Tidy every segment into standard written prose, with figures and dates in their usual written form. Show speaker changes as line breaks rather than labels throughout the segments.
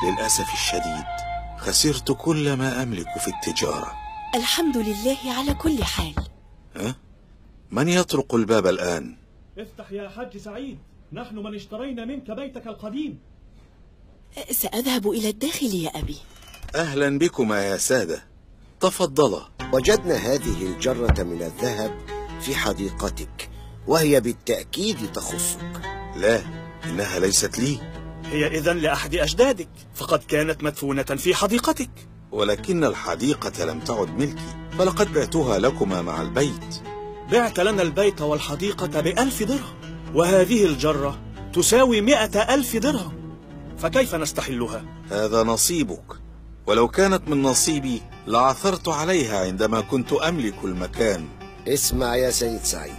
للأسف الشديد خسرت كل ما أملك في التجارة.
الحمد لله على كل حال.
أه؟ من يطرق الباب الآن؟
افتح يا حاج سعيد، نحن من اشترينا منك بيتك القديم.
سأذهب إلى الداخل يا أبي.
أهلا بكما يا سادة، تفضلا.
وجدنا هذه الجرة من الذهب في حديقتك، وهي بالتأكيد تخصك.
لا، إنها ليست لي.
هي إذن لأحد أجدادك، فقد كانت مدفونة في حديقتك.
ولكن الحديقة لم تعد ملكي، فلقد بعتها لكما مع البيت.
بعت لنا البيت والحديقة ب1000 درهم، وهذه الجرة تساوي 100,000 درهم، فكيف نستحلها؟
هذا نصيبك، ولو كانت من نصيبي لعثرت عليها عندما كنت أملك المكان.
اسمع يا سيد سعيد،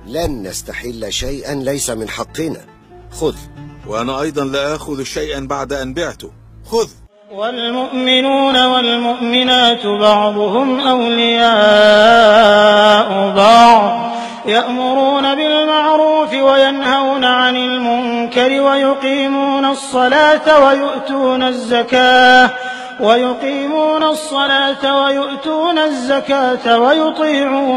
لن نستحل شيئا ليس من حقنا. خذ.
وأنا أيضا لا آخذ شيئا بعد أن بعته. خذ.
والمؤمنون والمؤمنات بعضهم أولياء بعض، يأمرون بالمعروف وينهون عن المنكر ويقيمون الصلاة ويؤتون الزكاة ويطيعون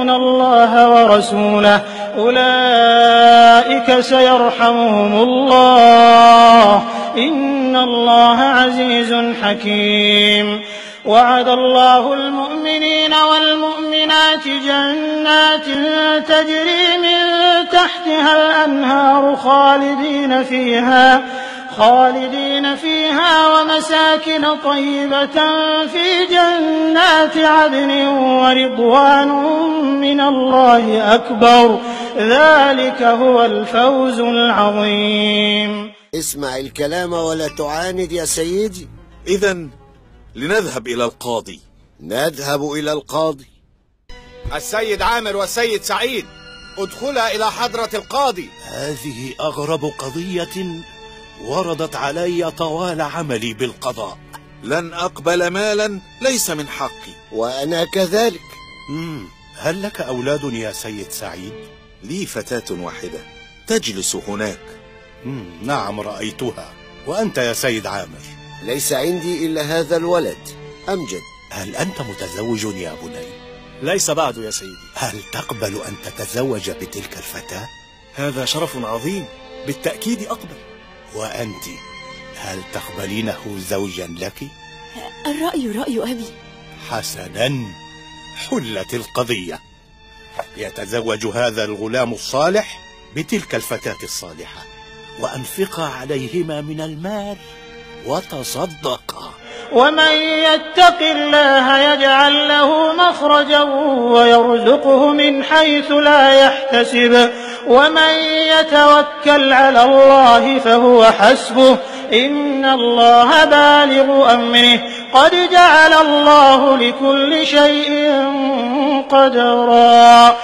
الله ورسوله، أولئك سيرحمهم الله، إن الله عزيز حكيم. وعد الله المؤمنين والمؤمنات جنات تجري من تحتها الأنهار خالدين فيها ومساكن طيبة في جنات عدن ورضوان من الله أكبر، ذلك هو الفوز العظيم.
اسمع الكلام ولا تعاند يا سيدي.
إذن لنذهب إلى القاضي.
نذهب إلى القاضي.
السيد عامر والسيد سعيد، ادخلا إلى حضرة القاضي.
هذه أغرب قضية وردت علي طوال عملي بالقضاء.
لن أقبل مالا ليس من حقي.
وأنا كذلك.
هل لك أولاد يا سيد سعيد؟
لي فتاة واحدة تجلس هناك.
نعم رأيتها. وأنت يا سيد عامر؟
ليس عندي إلا هذا الولد أمجد.
هل أنت متزوج يا بني؟
ليس بعد يا سيدي.
هل تقبل أن تتزوج بتلك الفتاة؟
هذا شرف عظيم، بالتأكيد أقبل.
وأنت، هل تقبلينه زوجا لك؟
الرأي رأي أبي.
حسنا، حلت القضية. يتزوج هذا الغلام الصالح بتلك الفتاة الصالحة، وأنفقا عليهما من المال وتصدقا.
ومن يتق الله يجعل له مخرجا ويرزقه من حيث لا يحتسب، ومن يتوكل على الله فهو حسبه، إن الله بالغ أمره، قد جعل الله لكل شيء قدرا.